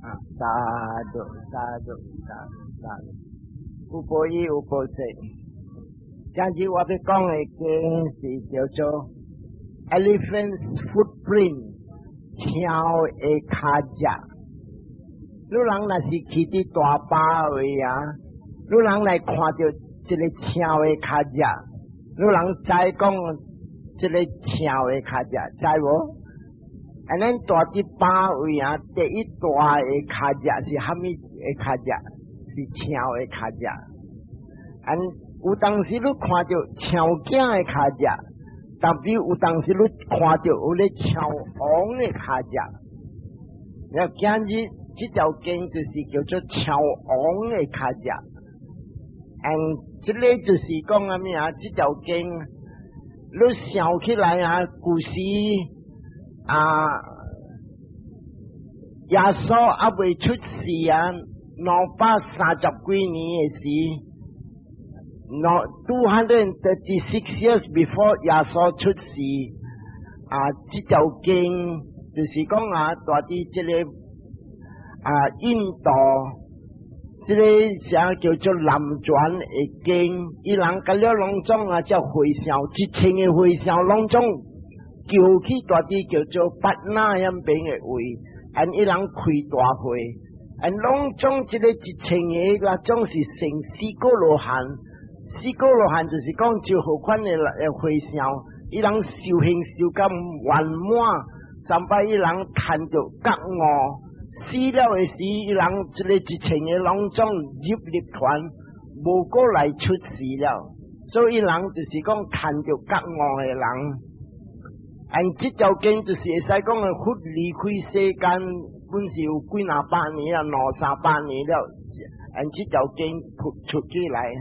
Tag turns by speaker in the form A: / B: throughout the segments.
A: 啊，sadhu sadhu sadhu sadhu，有報應有報識。今日我欲講的經是叫做 Elephant's Footprint，象的跤跡。汝人若是去佇大巴位啊，汝人來看著一个象的跤跡，汝人知講這个象的跤跡，知無？按咱蹛佇巴位啊，第一大的跤跡是蝦米的跤跡？是象的跤跡。按有當時你看著象囝的跤跡，但比有當時你看著有咧象王的跤跡。了今日這條經就是叫做象王的跤跡。按這个就是講啥物啊？這條經你想起來啊，古時啊，耶穌猶未出世啊，230幾年的時，236 years before 耶穌出世啊，這條經就是講啊，蹛佇這个啊印度，這个啥叫做南傳的經，伊人佮了攏總啊，這和尚一千个和尚攏總叫去蹛佇叫做八那遐邊的位，按伊人開大會，按攏總這个一千个，那總是成四果羅漢，四果羅漢就是講就好款的和尚，伊人修行修甲圓滿，三擺伊人趁著覺悟，死了的時，伊人這个一千个攏總入涅槃，無閣來出世了，所以伊人就是講趁著覺悟的人。按這條經就是會使講的佛離開世間，本是有幾若百年啊，兩三百年了。按這條經出出起來，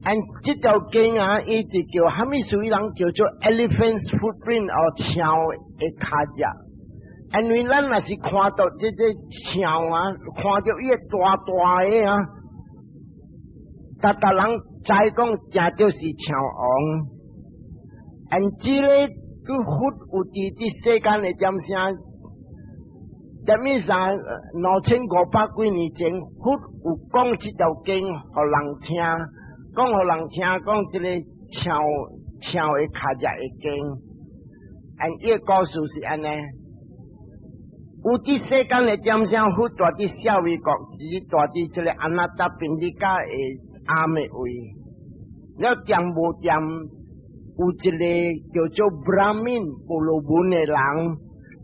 A: 按這條經啊，伊就叫蝦米屬於人叫做 elephant's footprint 哦，象的跤跡。因為咱若是看到這個象啊，看著伊個大大的啊，逐逐人知講誠著是象王。按這个佮佛有佇佇世間的點聲，點物啥2500幾年前，佛有講這條經予人聽，講予人聽，講這个象象的跤跡的經。按伊个故事是按呢，有佇世間的點聲，佛蹛佇舍衛國，是蹛佇這个阿那達賓尼加的庵的位，了恬無恬？有一个叫做 Brahmin 婆羅門的人，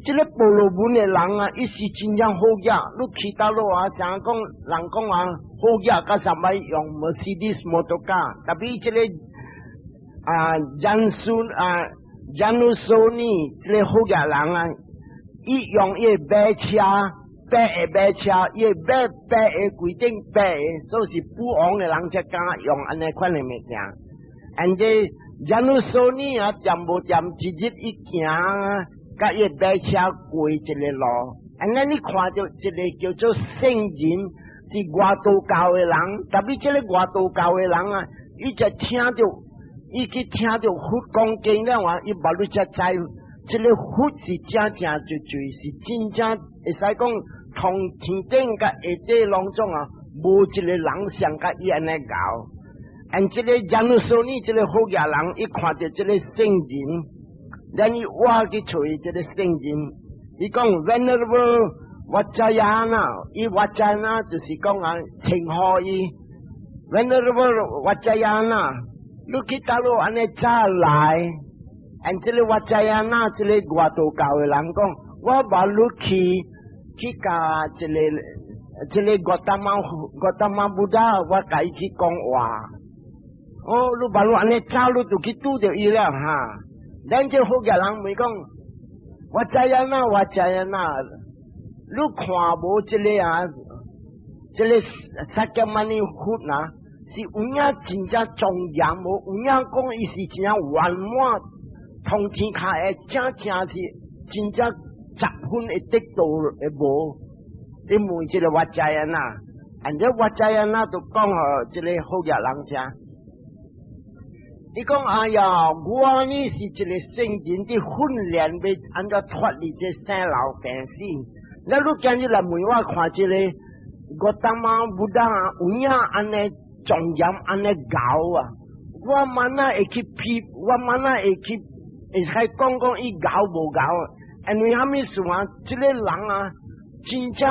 A: 這个婆羅門的人啊，伊是真正好額。你去佗落啊，像講人講啊，好額較啥物用 Mercedes 摩托卡，tapi 這个啊，Jansun 啊，Janusoni 這个好額人啊，伊用伊馬車，白的馬車，伊馬白的規頂白的，所以是富翁的人才敢用按呢款的物件。按這 Janusoni 啊，恬無恬一日伊行，佮伊馬車過一个路，按呢你看著一个叫做聖人，是外道教的人，tapi 這个外道教的人啊，伊就聽著，伊去聽著佛講經了啊，伊無你才知，這个佛是正正絕對是真正會使講，從天頂佮下底攏總啊，無一个人像佮伊按呢𠢕。按這个 Janusoni 這个好額人，伊看著這个聖人，咱伊挖去揣這个聖人，伊講 Venerable Vajjayana，伊 Vajjayana 就是講啊，稱呼伊 Venerable Vajjayana，你去佗落按呢早來？按這个 Vajjayana 這个外道教的人講，我欲你去去共這个這个 Gotama Gotama Buddha，我共伊去講話。哦，你欲你按呢早，你就去拄著伊了哈。咱這好額人問講，Vajjayana， Vajjayana，你看無這个啊？這个釋迦牟尼佛啊，是有影真正莊嚴無？有影講伊是真正圓滿，通天下的正正是真正十分會得道的無？你問這个 Vajjayana，按這 Vajjayana 就講予這个好額人聽。伊講哎呀，我呢是一个聖人佇訓練，欲按怎脫離這生老病死。你你今日來問我看這個 Gotama Buddha 有影按呢莊嚴按呢𠢕啊？我嘛哪會去批，我嘛哪會去會使講講伊𠢕無𠢕？因為蝦米事啊？這個人啊，真正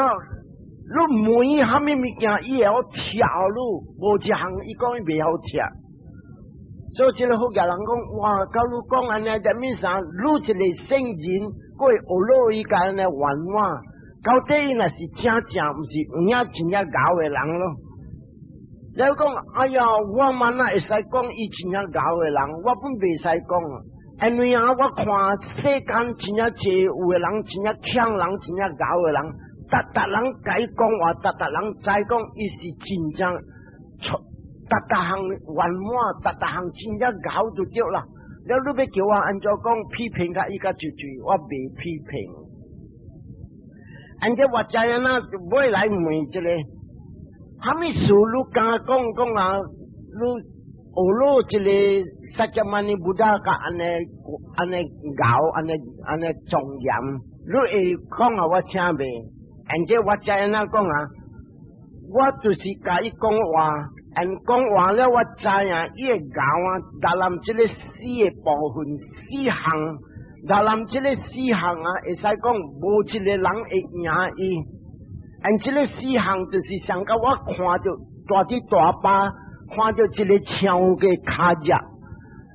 A: 你問伊蝦米物件，伊會曉拆你，無一項伊講伊袂曉拆。所以這個好個人講，哇！佮你講按呢，啥物啥？你一個聖人，閣會學落伊共按呢圓滿，到底伊若是正正，毋是有影真正𠢕的人咯？你講，哎呀，我嘛哪會使講伊真正𠢕的人，我本袂使講。因為啊，我看世間真正濟有的人，真正強人，真正𠢕的人，逐逐人共伊講話，逐逐人知講伊是真正出，逐逐項圓滿，逐逐項真正𠢕就對啦。了你欲叫我按怎講批評較伊較濟濟，我袂批評。按這我知影啦，尾來問一個，蝦米事你敢講講啊？你學落這個 Sakyamuni Buddha 共按呢按呢𠢕按呢按呢莊嚴，你會講予我聽袂？按這我知影講啊，我就是共伊講話，按講話了我知影伊會𠢕啊，達南這個四個部分四項，達南這個四項啊，會使講無一個人會贏伊。按這個四項就是像甲我看著蹛佇大巴，看著一個象的跤跡，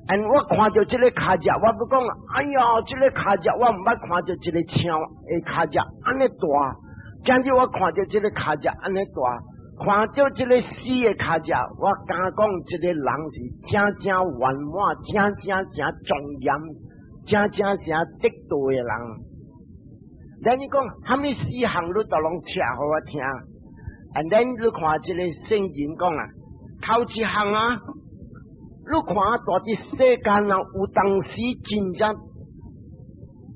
A: 按我看著這個跤跡，我欲講，哎呀，這個跤跡我毋捌看著一個象的跤跡按呢大，今日我看著這個跤跡按呢大，看著這個死的跤跡，我敢講這個人是正正圓滿、正正正莊嚴、正正正得道的人。咱你講，蝦米四項你都攏寫予我聽，and then 你看這個聖人講啊，頭一項啊，你看蹛佇世間啊，有當時真正，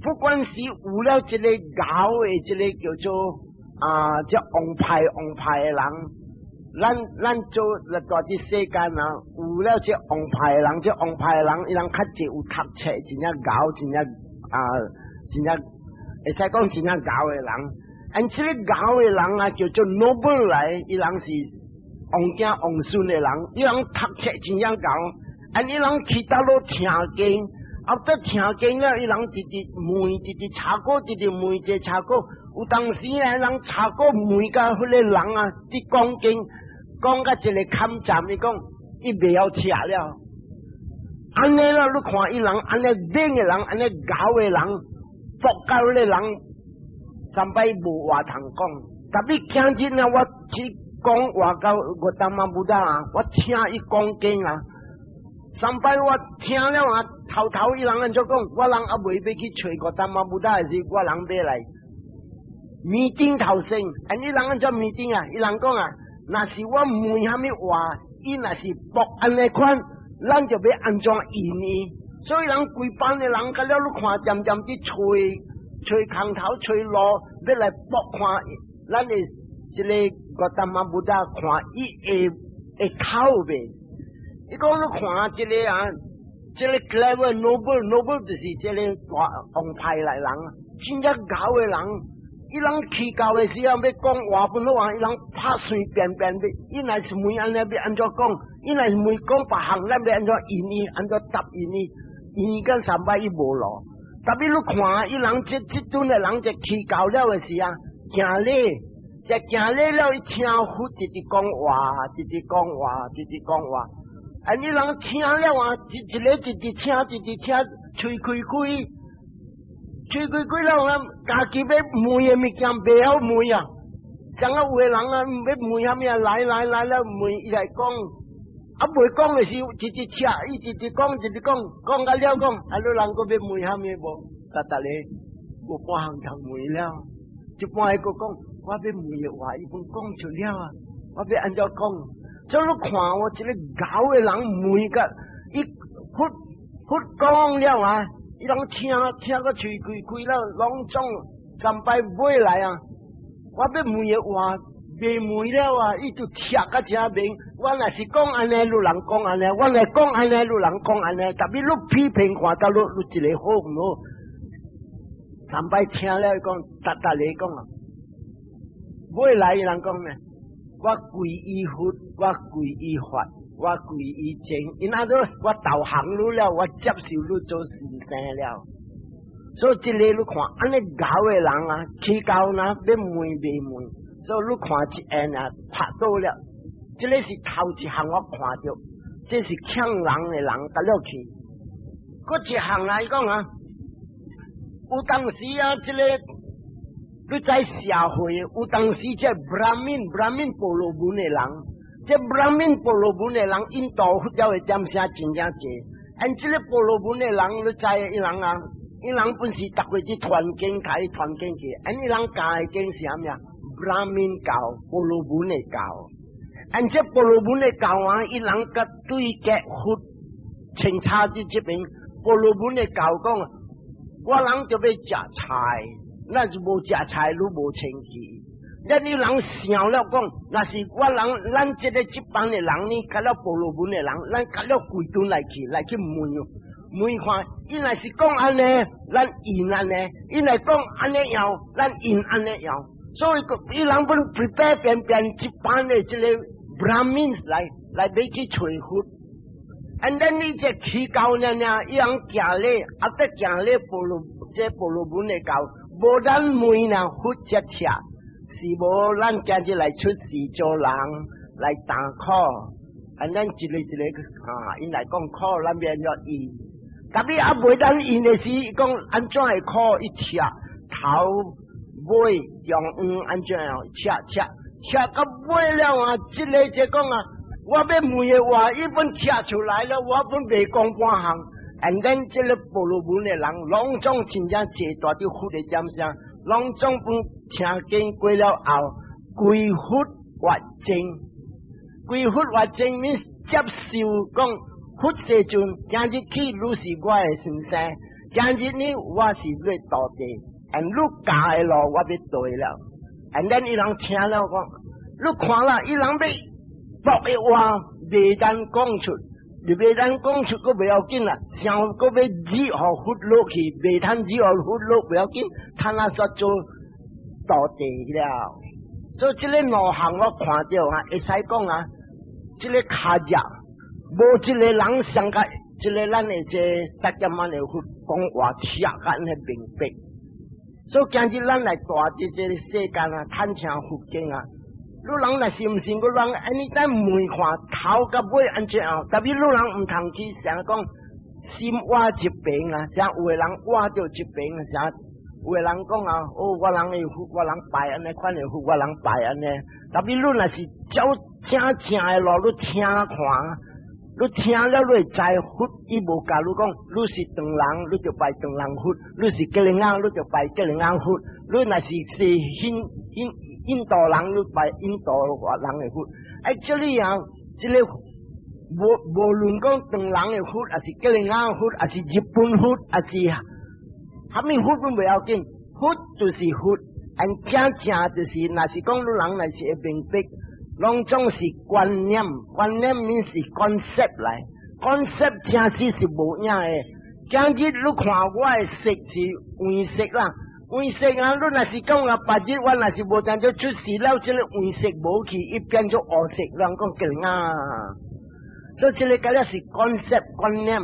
A: 不管是有了這個𠢕的這個叫做啊，這王牌王牌的人，咱咱做蹛佇世間啊，有了這王牌的人，這王牌的人，伊人較濟有讀冊，真正𠢕，真正啊，真正會使講真正𠢕的人，按這個𠢕的人啊，叫做 noble 來，伊人是王子王孫的人，伊人讀冊真正𠢕，按伊人去佗落聽經，後得聽經了，伊人直直問，直直查考，直直問，直查考。有當時啊，人查考問共彼個人啊，佇講經講甲一個坎站，伊講伊袂曉拆了。按呢啦，你看伊人按呢猛的人，按呢𠢕的人，佛教的人，三擺無話通講。特別今日啊，我去講話到 Gotama Buddha 啊，我聽伊講經啊，三擺我聽了啊，頭頭伊人按怎講，我人猶未欲去揣 Gotama Buddha 的時，我人欲來。面頂頭先，按伊人按怎面頂啊？伊人講啊，若是我問蝦米話，伊若是駁按呢款，咱就欲按怎應伊。所以人規班的人，甲了你看，漸漸佇揣揣空頭、揣路，欲來駁看咱的這個 Gotama Buddha 看伊會會口袂？伊講你看這個啊，這個 clever noble noble 就是這個大王牌來人，真正𠢕的人。伊人起教的時候欲講話本好話，伊人拍隨便便的。伊若是問按呢欲按怎講？伊若是問講別項，咱欲按怎應伊？按怎答應伊？應伊三擺伊無路。特別你看，伊人這這陣的人就起教了的時啊，行禮，這行禮了，伊聽佛直直講話，直直講話，直直講話。啊，伊人聽了啊，一一个直直聽，直直聽，喙開開。喙開開了啊，家己欲問的物件袂曉問啊。像啊有的人啊，欲問蝦米啊，來來來了問伊來講，啊袂講的時候，直直聽，伊直直講，直直講，講甲了講，啊你人閣欲問蝦米無？逐逐个無半項通問了。一般伊閣講，我欲問的話，伊攏講出了啊，我欲按怎講？所以你看我這個𠢕的人問甲伊佛佛講了啊。伊攏聽聽個喙開開了，攏總三擺尾來啊！我欲問的話袂問了啊！伊就拆甲誠明。我若是講按呢，你人講按呢；我若講按呢，你人講按呢。特別你批評看到你，你一個好毋好？三擺聽了講，逐逐個講啊，尾來伊人講咩？我歸依佛，我歸依法，我歸依僧。因阿都我投降你了，我接受你做先生了。所以這个你看，按呢𠢕的人啊，起到呢欲問袂問，所以你看一眼啊，拍倒了。這个是頭一項我看著，這是欠人的人得了去。閣一項來講啊，有當時啊，這个你在社會有當時這 Brahmin Brahmin 婆羅門的人，這 Brahmin 婆羅門的人，印度佛教的點聲真正濟。and 這个婆羅門的人，你知伊人啊？伊人本是逐個佇傳經，開傳經去，and 伊人教的經是啥物啊？Brahmin 教，婆羅門的教。and 這婆羅門的教啊，伊人佮對結佛清查佇這邊，婆羅門的教講，我人就欲食菜，咱就無食菜，你無清氣。咱你人想了講，若是我人，咱這个這班的人呢，佮了婆羅門的人，咱佮了規陣來去，來去問。問看，伊若是講按呢，咱應按呢；伊若講按呢樣，咱應按呢樣。所以伊人本 prepare 變變一班的這个 Brahmins 來來欲去揣佛。and then 你這起教呢呢，伊人行咧，啊得行咧婆羅這婆羅門的教，無咱問呢，佛才拆，是無咱今日來出世做人來擔苦，and 咱一个一个哈，𪜶來講苦，咱欲按怎應。特別啊，袂當應的時，講按怎會苦？伊拆頭尾中央按怎樣拆拆拆到尾了啊！這个就講啊，我欲問的話，伊本拆出來了，我本袂講半項。and then 這个婆羅門的人，攏總真正坐大佇佛的點聲，攏總本聽經過了後，歸佛或僧，歸佛或僧 means 接受講。佛世尊，今日起你是我的先生，今日呢我是你的徒弟，and 你教的路我欲對了。and then 伊人聽了講，你看啦，伊人欲駁的話袂當講出，你袂當講出，閣袂要緊啦，想閣欲指予佛落去，袂通指予佛落袂要緊，通啊煞做徒弟了。所以這个兩項我看著啊，會使講啊，這个跤跡。無一个人上甲，這个咱的這釋迦牟尼佛講話聽甲按呢明白。所以今日咱來蹛佇這个世間啊，探聽佛經啊，你人若是毋信，個人按呢等問看頭甲尾按怎樣？特別你人毋通去想講心倚一邊啊，像有的人倚著一邊，像有的人講啊，哦，我人會佛，我人拜按呢款的佛，我人拜按呢。特別你若是照正正的路，你聽看。你聽了你會知佛伊無教你講，你是唐人，你就拜唐人佛；你是吉隆仔，你就拜吉隆仔佛；你若是是印印印度人，你拜印度人的佛。哎，這裡啊，這个無無論講唐人的佛，抑是吉隆仔佛，抑是日本佛，抑是啥物佛攏袂要緊，佛就是佛，and 正正就是，若是講你人若是會明白。攏總是觀念，觀念 means 是 concept 來，concept 正實是無影的。今日你看我的色是黃色啦，黃色啊！你若是講啊，別日我若是無當做出事了，這个黃色無去，伊變做烏色，人講吉啊。所以這个敢若是 concept 觀念。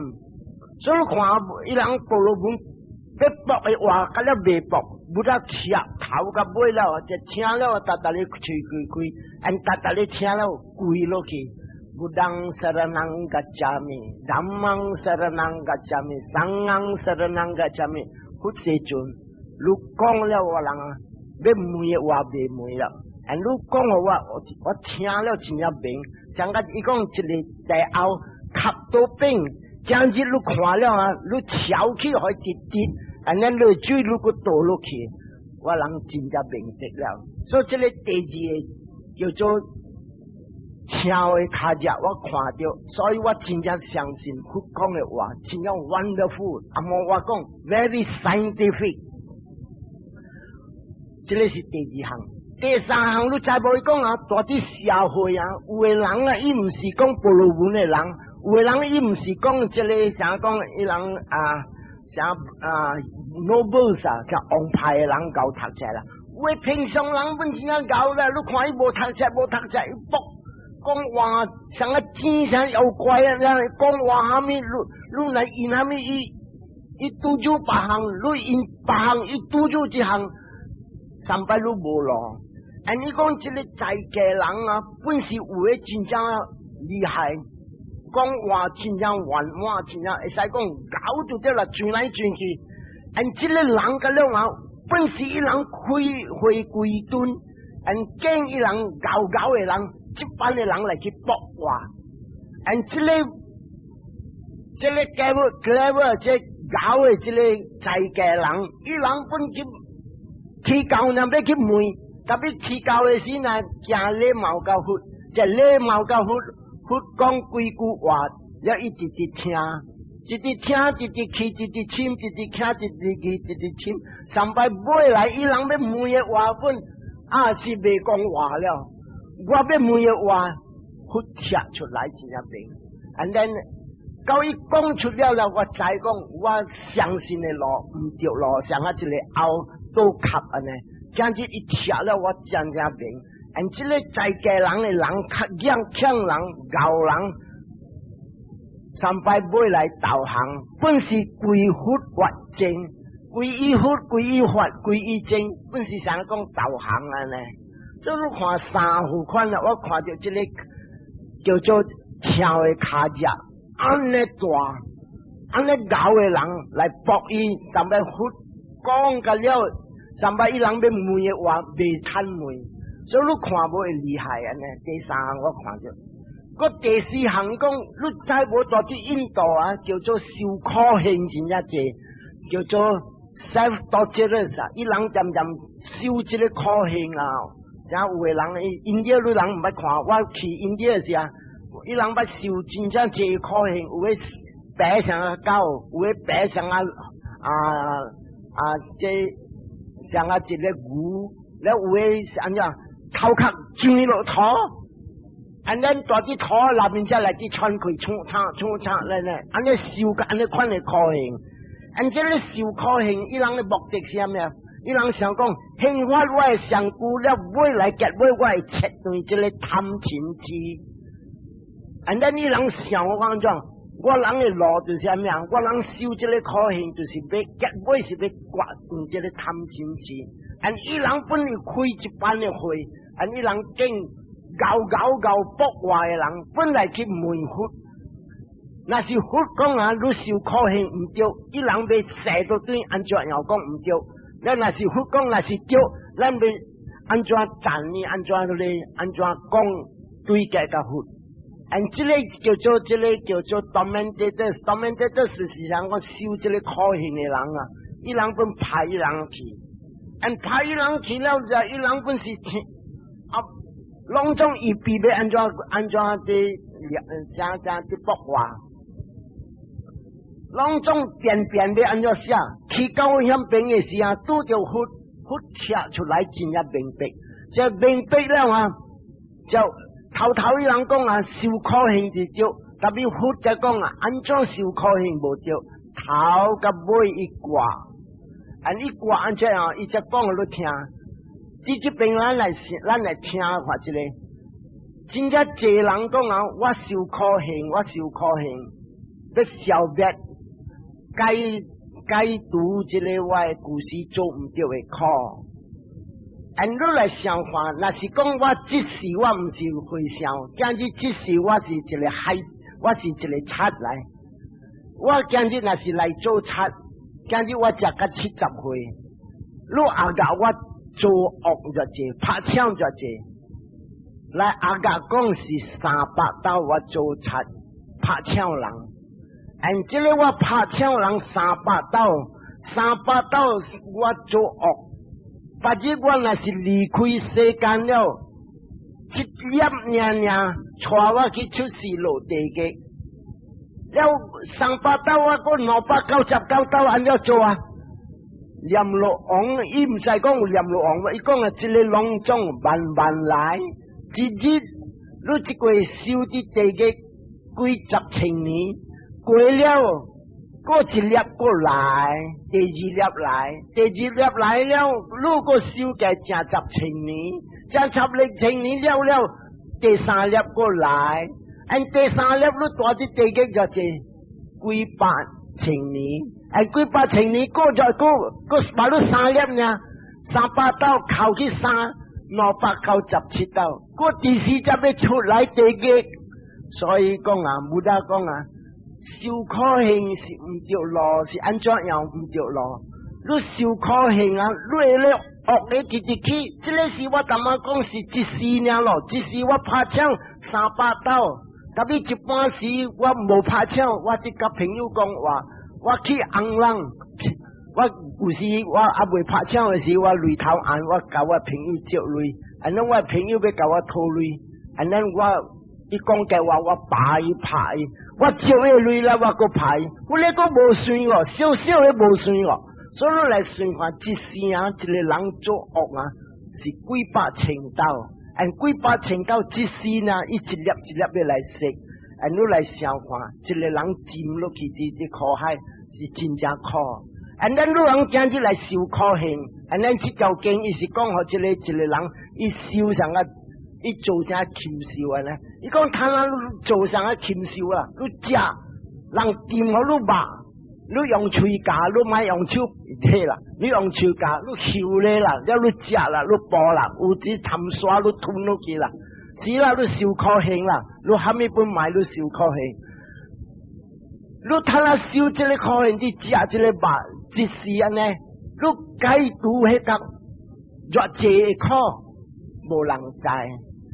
A: 所以你看伊人婆羅門欲駁的話，敢若袂駁。不得聽頭甲尾了，就聽了，逐逐咧喙開開，and 逐逐咧聽了跪落去。Buddhaṃ saraṇaṃ gacchāmi, Dhammaṃ saraṇaṃ gacchāmi, Saṅghaṃ saraṇaṃ gacchāmi。佛世尊，你講了我人啊，欲問的話袂問了。and 你講予我，我聽了真正明。像個伊講一个大後磕刀餅，今日你看了啊，你翹起予伊直直。按呢落水，如果倒落去，我人真正明白了。所以這个第二个叫做象的跤跡，我看著，所以我真正相信佛講的話，真正 wonderful。啊，無我講 very scientific。這个是第二項，第三項你知無？伊講啊，蹛佇社會啊，有的人啊，伊毋是講婆羅門的人，有的人伊毋是講這个啥講，伊人啊。啥啊，nobles 啊，叫王派的人𠢕讀冊啦。有的平常人本真正𠢕咧，你看伊無讀冊無讀冊，伊駁講話像個精神妖怪啊！講話啥物，你你來應啥物？伊伊拄做別項，你應別項，伊拄做一項，三擺你無路。按你講這个在家人啊，本是有的真正厲害，講話真正圓滿，真正會使講𠢕就對啦，轉來轉去。按這个人個了啊，本是伊人開會歸頓，按見伊人𠢕𠢕的人，這班的人來去駁話。按這个 clever clever 這𠢕的這个在家人，伊人本去去到那欲去問。特別去到的時呢，誠禮貌佮佛，這禮貌佮佛，佛講幾句話，了伊直直聽，直直聽，直直去，直直深，直直聽，直直去，直直深。上擺尾來，伊人欲問的話本，啊是袂講話了。我欲問的話，佛聽出來真正明。And then 到伊講出了了，我知講我相信的路毋著路，像啊一个後倒磕按呢。今日伊聽了，我真正明。按這个在家人的人較強強人、𠢕人，三擺尾來導航，本是歸佛法證，歸依佛、歸依法、歸依證，本是啥講導航按呢？所以你看三副款啊，我看著這个叫做象的跤跡，按呢大，按呢𠢕的人來駁伊，三擺佛講甲了。三擺伊人欲問的話袂趁問，所以你看無會厲害按呢。第三項我看著，閣第四項講，你知無蹛佇印度啊，叫做受苦刑真正濟，叫做 self torturers 啊，伊人漸漸受這个苦刑啊。像有的人，印度你人毋捌看，我去印度的時啊，伊人捌受真正濟苦刑，有的爬像個狗，有的爬像啊啊啊這。像啊一个牛，了有的是按怎頭殼鑽落土，按咱蹛佇土內面才來去喘氣，喘喘喘喘咧咧，按呢受按呢款的苦刑，按這个受苦刑，伊人的目的是啥物啊？伊人想講，刑法我的上久了，尾來結尾我會切斷這个貪嗔痴。按咱伊人想我講怎？我人的路就是啥物啊？我人受這个苦刑，就是欲結尾是欲割斷這个貪嗔痴。按伊人本來開一班的會，按伊人見𠢕𠢕𠢕駁話的人，本來去問佛，若是佛講啊，你受苦刑毋對，伊人欲生倒轉按怎樣講毋對？咱若是佛講若是對，咱欲按怎讚你？按怎咧？按怎講對解佮佛？按這个叫做這个叫做 tormented，tormented 是啥講受這个苦刑的人啊，伊人本派伊人去，按派伊人去了就伊人本是聽啊，攏總預備欲按怎按怎佇啥啥佇駁話，攏總變變欲按怎寫，去到遐邊的時啊，拄著佛佛聽出來真正明白，這明白了啊，就。頭頭伊人講啊，受苦刑是對，特別佛則講啊，按怎受苦刑無對，頭佮尾伊掛，按伊掛按怎啊？伊則講予你聽。佇這邊咱來聽看一个，真正濟人講啊，我受苦刑，我受苦刑，欲消滅解解除這个我的舊時做毋對的苦。按你來想看，若是講我這世我毋是和尚，今日這世我是一个海，我是一个賊來。我今日若是來做賊，今日我食甲70歲，你阿甲我做惡就濟，拍槍就濟。來阿甲講是300刀我做賊拍槍人，按這个我拍槍人三百刀，三百刀我做惡。別日我若是離開世間了，一粒爾爾，帶我去出世落地獄。了三百刀我閣299刀按怎做啊？閻羅王伊毋知講有閻羅王，伊講啊，這个攏總慢慢來，一日你這個受佇地獄幾十千年，過了。閣一粒過來，第二粒來，第二粒來了，汝閣修個成十千年，成十億千年了了，第三粒過來，按第三粒汝蹛佇地獄就這幾百千年，哎，幾百千年過咗過過把汝三粒呢，300斗扣去3297斗，過第四隻欲出來地獄，所以講啊，Buddha 講啊。受苦行是毋著路，是按怎樣毋著路？你受苦行啊，你會咧惡的直直去。這个是我淡仔講是一時爾咯，一時我拍槍300刀，特別一般時我無拍槍，我佇佮朋友講話，我去紅人，我有時我猶未拍槍的時，我擂頭按我共我朋友借鐳，按呢我朋友欲共我討鐳，按呢我。伊講嘅話，我拍伊拍伊，我借伊鐳啦，我閣拍伊，我咧閣無算哦，少少咧無算哦，所以你來算看，一世啊，一個人做惡啊，是幾百千斗，按幾百千斗一世呢，伊一粒一粒欲來食，按你來想看，一個人浸落去佇佇苦海是真正苦，按咱女人今日來受苦行，按咱這條經伊是講予這个一個人，伊受啥個？伊做啥禽獸啊？呢？伊講貪婪做啥個禽獸啊？你食人掂予你肉，你用喙咬，你莫用手提啦，你用手咬，你嗅咧啦，了你食啦，你哺啦，有啲沉沙你吞落去啦，是啦，你受苦行啦，你蝦米本買你受苦行，你貪婪受這个苦行，你食這个肉，一時按呢，你解除彼個偌濟的苦，無人知。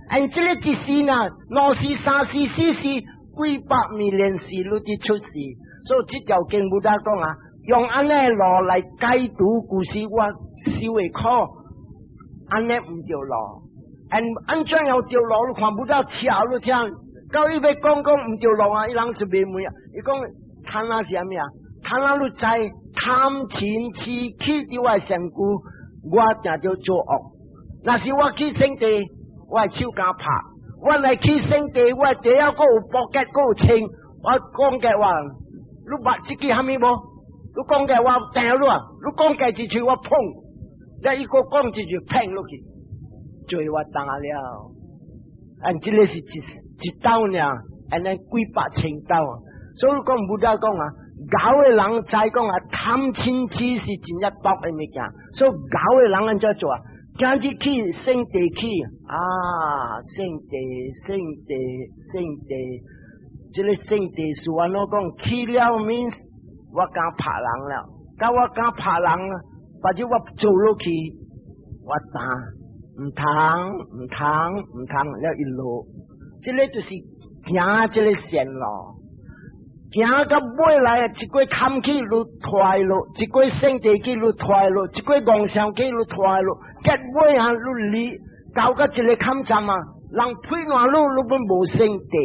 A: 按這个一世呢，兩世、三世、四世、幾百萬年世，你佇出世。所以這條經 Buddha 講啊，用按呢路來解除舊時我受的苦，按呢毋著路。按按怎樣著路？你看 Buddha 跳你聽，到伊欲講講毋著路啊，伊人是袂問啊。伊講貪婪是啥物啊？貪婪你知貪嗔痴去佇我身軀，我定著做惡。若是我去聖地，我手敢拍，我來去聖地，我地下閣有寶格，閣有槍。我講嘅話，你捌這句蝦米無？你講嘅話定你啊！你講嘅一句我碰，你一個講一句碰落去，罪我擔了。按這个是一一斗爾，按呢幾百千斗。所以講 Buddha 講啊，𠢕的人知講啊，貪嗔痴是真正毒的物件。所以𠢕的人按怎做啊？今日去聖地去啊，聖地聖地聖地，這个聖地是按怎講？去了 means 我敢拍人了，佮我敢拍人，或者我做落去，我擔毋通毋通毋通了一路，這个就是行這个線路。行到尾來，一過坎去愈脫落，一過聖地去愈脫落，一過戇笑去愈脫落，結尾啊，愈離到到一个坎站啊，人配爛路你本無聖地，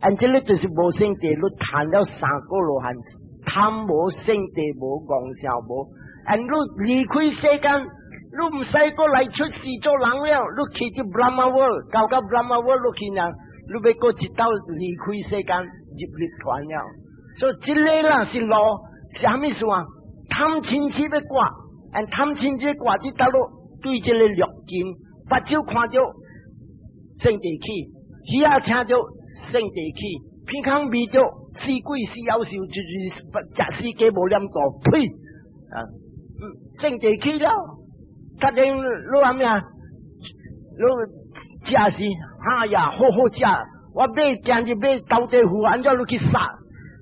A: 按這个就是無聖地，你談了三個羅漢，貪無聖地無戇笑無，按你離開世間，你毋使閣來出世做人了，你去佇 Brahma world，到到 Brahma world 你去呢，你欲閣一斗離開世間入涅槃了。所以這个啦是路，是啥物意思啊？貪嗔痴欲掛，按貪嗔痴掛佇佗落對這个六根，目睭看著聖地去，耳仔聽著聖地去，鼻孔聞著死鬼死夭壽，就是食死雞無念肚，呸！啊，聖地去了。確定你啥物啊？你食是哈呀，好好食。我買今日買豆地魚，按怎你去殺？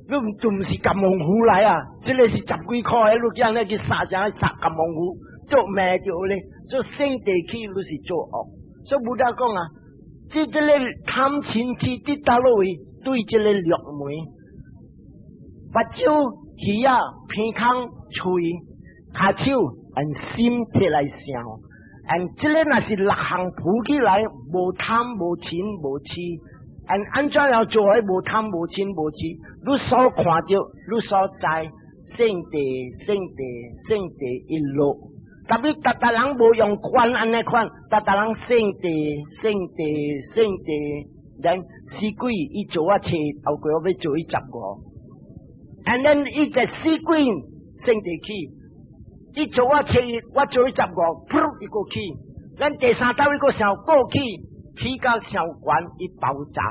A: 你就毋是金毛魚來啊？這个是十幾箍的，你叫按呢去殺啥？殺金毛魚，做命著咧，做聖地去，你是做惡。所以 Buddha 講啊，這个貪嗔痴佇佗落位？對這个六門，目睭、耳仔、鼻孔、喙、跤手，按心摕來想，按這个若是六項抱起來，無貪無嗔無痴，按按怎樣做來無貪無嗔無痴？你所看著，你所知，聖地聖地聖地一路。特別逐逐人無用觀按呢款，逐逐人聖地聖地聖地，咱死鬼伊做我揣，後過我欲做伊15。，and then 伊隻死鬼聖地起，伊做我初一，我做伊15，噗伊閣起，咱第三道伊閣想過去，起到上懸，伊爆炸，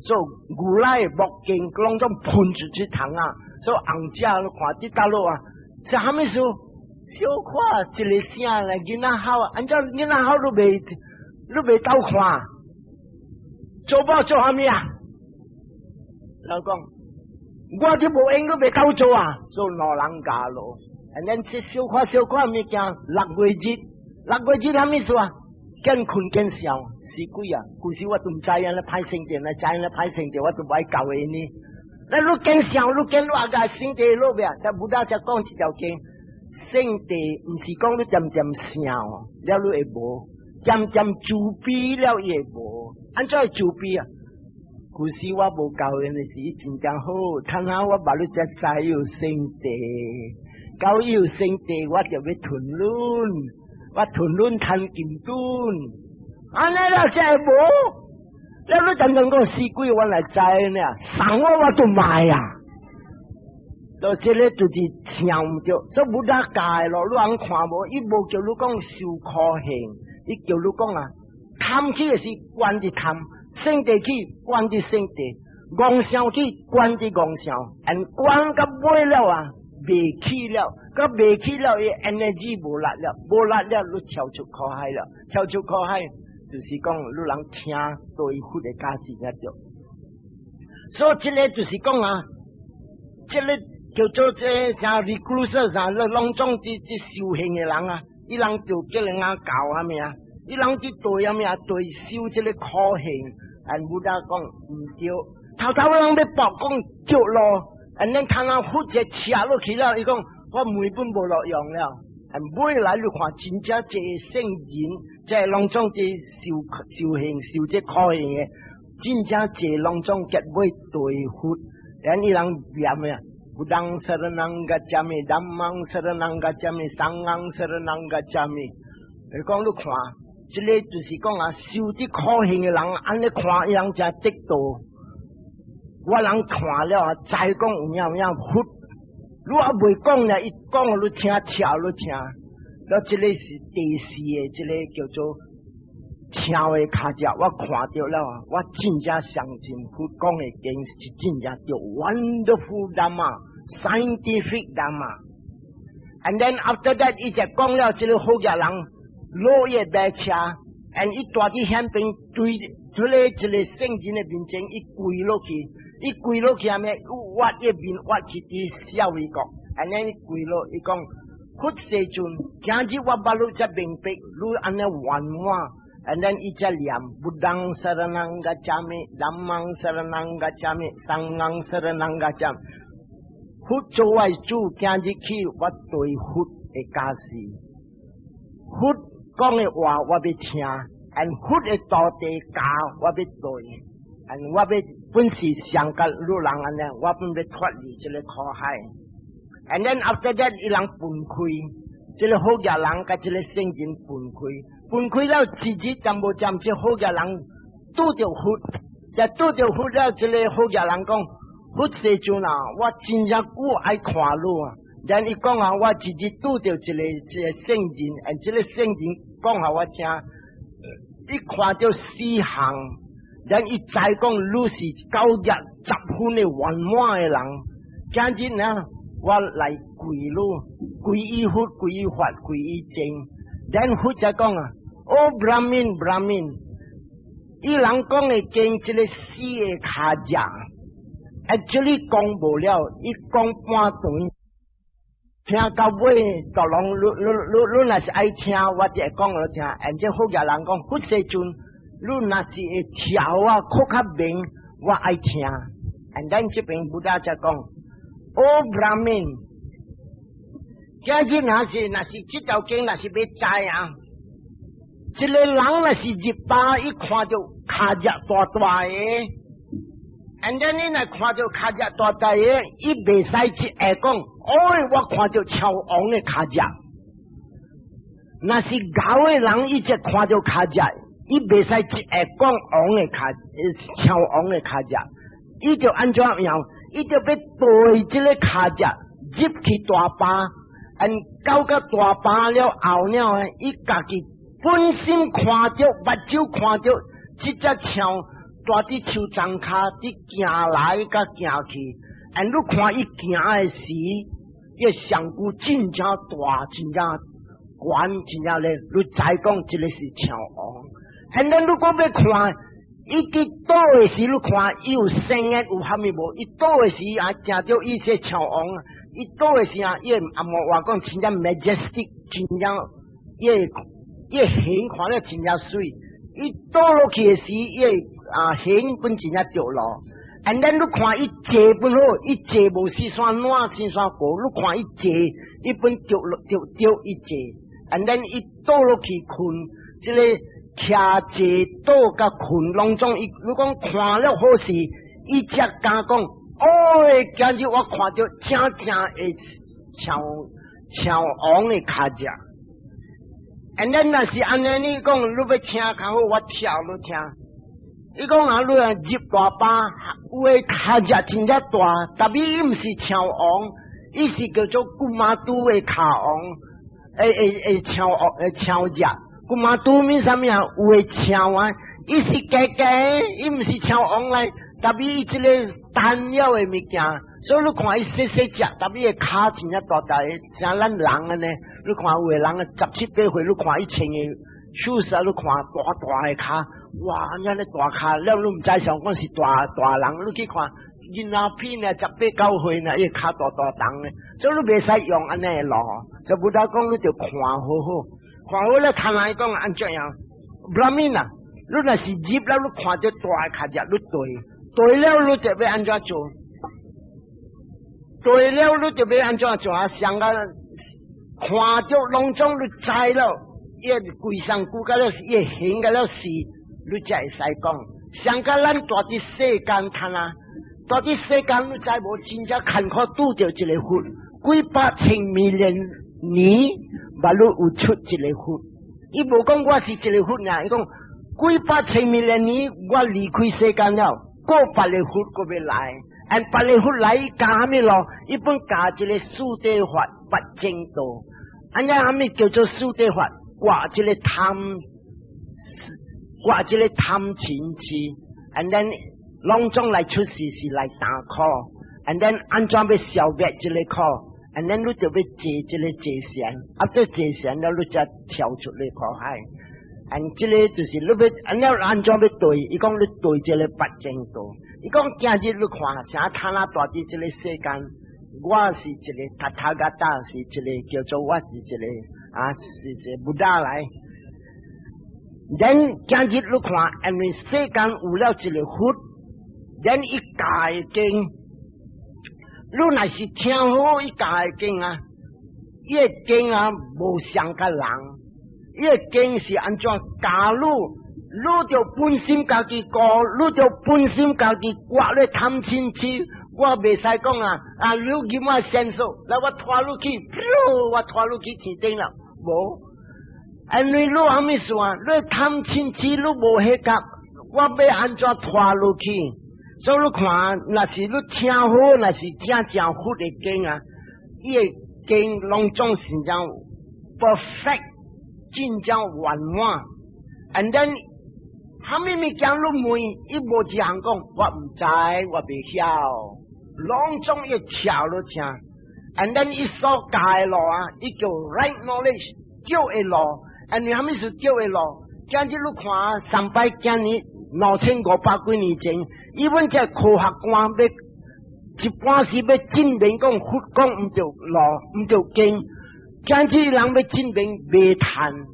A: 所以牛奶木鏡攏總噴出去窗仔，所以紅姐你看佇大陸啊，是啥物事？小可一个聲來囡仔哭，按怎囡仔哭你袂鬥看？做某做啥物啊？老講，我就無閒，你袂鬥做啊？所以兩人交囉，and then 這小可小可物件，六月日，六月日啥物事啊？見困見笑，死鬼啊！舊時我都毋知影咧歹生電，咧知影咧歹生電，我都無愛教伊呢。那你見笑，你見偌個聖地落咩？但 Buddha 才講一條經，聖地毋是講你恬恬想，了你會無，恬恬慈悲了伊會無。按怎會慈悲啊？舊時我無教𪜶的時，真正好。趁下我捌你才知有聖地，到有聖地，我就欲吞卵，我吞卵趁金盾。按呢了才會無。了你當當講死鬼，我來知呢，送我我都買啊。所以這个就是聽毋著，所以 Buddha 教的咯，你通看無？伊無叫你講受苦行，伊叫你講啊，貪起的是觀佇貪，聖地起觀佇聖地，戇想起觀佇戇想，and 觀到尾了啊，袂起了，佮袂起了，伊 energy 無力了，無力了，你跳出苦海了，跳出苦海，就是講你人聽對佛的教示才對。所以這个就是講啊，這个叫做這啥 recluse 啥，攏總佇修行的人啊，伊人就叫人啊教啥物啊？伊人佇對啥物啊？對修這个苦行，and Buddha 講毋對，頭頭人欲駁講對咯，and 恁看到佛這車落去了，伊講我梅本無路用了，and 尾來你看真正這聖人，這攏總佇修修行修這苦行的，真正這攏總結尾對佛，and 伊人念咩？Buddhaṃ saraṇaṃ gacchāmi, Dhammam saraṇaṃ gacchāmi, Saṅghaṃ saraṇaṃ gacchāmi。伊講你看，這个就是講啊，修這苦行的人，按呢看伊人才得道。我人看了啊，知講有影有影佛。你還未講呢，伊講予你聽，跳你聽。了，這个是第四个，這个叫做象的跤跡，我看著了，我真正相信佛講的經是真正對，wonderful Dhamma，scientific Dhamma。And then after that，伊就講了，這个好額人落伊馬車，and 伊蹛佇遐邊對，這个這个聖人的面前，伊跪落去，伊跪落去啥物？挖伊面挖去佇舍衛國，and then 伊跪落，伊講佛世尊，今日我捌你才明白，你按呢圓滿。And then 伊才念 Buddhaṃ saraṇaṃ gacchāmi, Dhammam saraṇaṃ gacchāmi, Saṅghaṃ saraṇaṃ gacchāmi。佛做我主，今日起我對佛的教示，佛講的話我欲聽，and 佛的道地教我欲對，and 我欲本是上甲女人按呢，我本欲脫離這个苦海。And then after that，伊人分開，這个好額人佮這个聖人分開。分開了，一日就無占，這好額人拄著佛，就拄著佛了。這个好額人講：佛世尊啊，我真正久愛看你啊。然伊講啊，我一日拄著一个這个聖人，and 這个聖人講予我聽，伊看著四項，然伊知講你是九業十分的圓滿的人。今日呢，我來跪你，皈依佛，皈依法，皈依僧。然佛才講啊。哦，Brahmin Brahmin，伊人講的經這个四个跤跡，actually 講無了，伊講半段，聽到尾就攏你你你你若是愛聽，我就會講予你聽。and 這好額人講，佛世尊，你若是會調我閣較明，我愛聽。and then 這邊 Buddha 才講，哦，Brahmin，今日若是這條經若是欲知啊。一个人若是入巴，伊看著跤跡大大的，and then 你若看著跤跡大大的，伊袂使一下講，哦，我看著超王的跤跡。若是𠢕的人，伊才看著跤跡，伊袂使一下講王的跤，超王的跤跡，伊就按怎樣？伊就欲對這个跤跡入去大壩，and 到個大壩了後了，伊家己本身看著，目睭看著，這隻象蹛佇樹叢跤，佇行來佮行去，and 你看伊行的時，伊身軀真正大，真正懸，真正咧，你知講這个是象王。And then 你閣欲看，伊佇倒的時，你看伊有生的有蝦米無？伊倒的時啊，行著伊這象王，伊倒的時啊，伊阿莫話講真正 majestic，真正伊伊形看了真正媠。伊倒落去的時，伊啊形本真正著路。And then 你看伊坐本好，伊坐無四山爛四山高，你看伊坐，伊本著落著著伊坐。And then 伊倒落去睏，這个徛坐倒佮睏，攏總伊，你講看了好勢，伊才敢講，哦，今日我看著正正的象象王的跤跡。And then 若是按呢，你講你欲聽較好，我跳你聽。伊講啊，你若入大壩，有的跤跡真正大，但是伊毋是象王，伊是叫做古馬都的跤王，會會會象王會象跡。古馬都面啥物啊？有的象啊，伊是假假，伊毋是象王來，但是伊這个單了的物件，所以你看伊細細隻，但是伊跤真正大大个，像咱人按呢。你看有的人十七八歲，你看伊穿的 shoes 啊，你看大大的跤，哇！按呢大跤，了你毋知想講是大大人，你去看囡仔片呢，十八九歲呢，伊跤大大重的，所以你袂使用按呢的路。就 Buddha 講，你著看好好，看好了，看來講按怎樣？Brahmin 啊，你若是入了，你看著大跤跡，你對，對了，你就欲按怎做？對了，你就欲按怎做啊？上個看著攏總你知了，伊規身軀甲了，伊形甲了是，你才會使講。上個咱蹛佇世間看啊，蹛佇世間你知無？真正艱苦拄著一个佛，幾百千 million 年，嘛你有出一个佛。伊無講我是一个佛爾，伊講幾百千 million 年，我離開世間了，過別个佛閣欲來。按別个佛來教啥物咯？伊本教一个四諦法八正道。按呢啥物叫做四諦法？割這个貪，割這个貪嗔癡，and then 攏總來出世是來擔苦，and then 按怎欲消滅這个苦，and then 你就欲坐這个坐禪，啊，這坐禪了，你才跳出來苦海。and 這个就是你欲，按了按怎欲對？伊講你對這个八正道。伊講今日你看，啥睇哪蹛佇這个世間，我是一个 Tathagata，是一个叫做我是一个啊，是是 Buddha 來。Then 今日你看，因為世間有了一个佛，then 伊教的經，你若是聽好伊教的經啊，伊的經啊無相佮人，伊的經是按怎教你？你著本身家己顧，你著本身家己割咧貪嗔癡，我袂使講啊！啊，你給我線索，來我拖你去，我拖你去天頂了，無。因為你啥物事啊？你貪嗔癡，你無彼覺，我欲按怎拖你去？所以你看，若是你聽好，若是正正佛的經啊，伊的經攏總是正 perfect，真正圓滿。And then 啥物物件你問，伊無一項講，我毋知，我袂曉，攏總伊跳你聽。And then 伊所教的路啊，伊叫 right knowledge，對的路。And 啥物是對的路？今日你看，上擺今年2500幾年前，伊阮這科學官欲一般是欲證明講佛講毋對路，毋對經。今日人欲證明袂趁。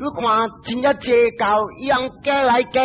A: 你看真正濟教，伊人加來加。